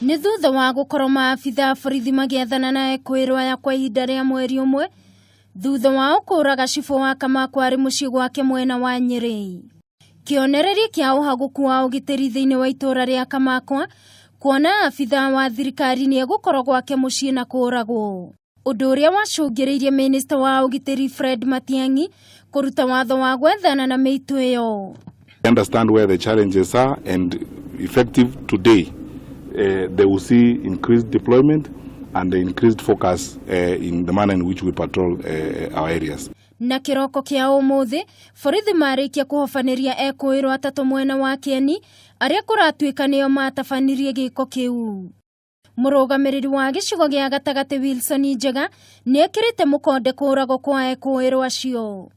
Nĩ thutha wa gũkorwo maabitha a borithi magĩethana na ekũĩrwo aya kwa ihinda rĩa mweri ũmwe thutha wao kũraga cibũ wa Kamakwa arĩ mũciĩ gwake mwena wa Nyĩrĩ. Kĩonereria kĩa ũhagũku wa ũgitĩri thĩinĩ wa itũra rĩa Kamakwa kuona abitha wa thirikari nĩ egũkorwo gwake mũciĩ na kũragwo. Ũndũ ũrĩa wacũngĩrĩirie minista wa ũgitĩri Fred Matiang'i kũruta watho wa gwethana na mĩitũ ĩyo. Understand where the challenges are and effective today they will see increased deployment and the increased focus in the manner in which we patrol our areas. Na kĩroko kĩa ũmũthĩ borithi marĩkia kũhobanĩria ekũĩrwo atatũ mwena wa Kĩeni arĩa kũratuĩka nĩo matabanirie gĩko kĩu. Mũrũgamĩrĩri wa gĩcigo gĩa gatagatĩ Wilson Njega nĩekĩrĩte mũkonde kũragwo kwa ekũĩrwo acio.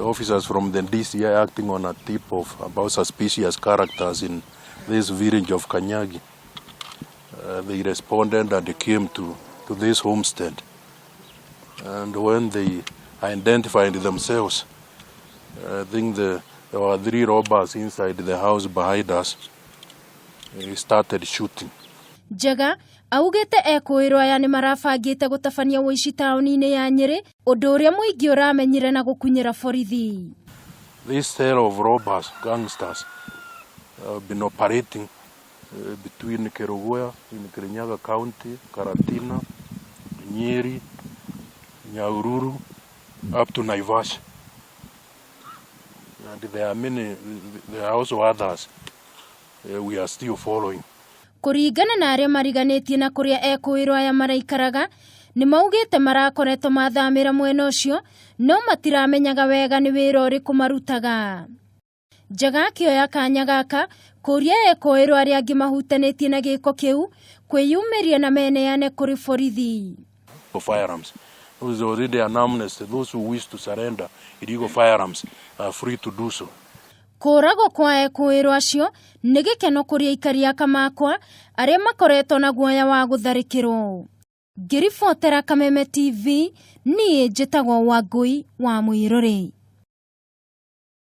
Officers from the DCI acting on a tip of about suspicious characters in this village of Kanyagi. They responded and came to this homestead. And when they identified themselves, I think there were three robbers inside the house behind us. They started shooting. Njega augĩte ekũĩrwo aya nĩ marabangĩte gũtabania ũici taũni-inĩ ya Nyĩrĩ, ũndũ ũrĩa mũingĩ ũramenyire na gũkunyĩra borithi. This cell of robbers, gangsters, have been operating between Kerugoya in Kirinyaga County, Karatina, Nyeri, Nyahururu, up to Naivasha. And there are many, there are also others we are still following. Kũringana na arĩa mariganĩtie na kũrĩa ekũĩrwo aya maraikaraga, nĩ maugĩte marakoretwo mathamĩra mwena ũcio no matiramenyaga wega nĩ wĩra ũrĩkũ marutaga. Njega akĩoya kanya gaka kũria ekũĩrwo arĩa angĩ mahutanĩtie na gĩko kĩu kwĩyumĩria na meneane kũrĩ borithi. Firearms. There is already an amnesty. Those who wish to surrender illegal firearms are free to do so. Kũragwo kwa ekũĩrwo acio nĩ gĩkeno kũrĩ aikari a Kamakwa arĩa makoretwo na guoya wa gũtharĩkĩrwo. Ngĩribotera Kameme TV, niĩ njĩtagwo Wangũi wa Mwĩrũrĩ.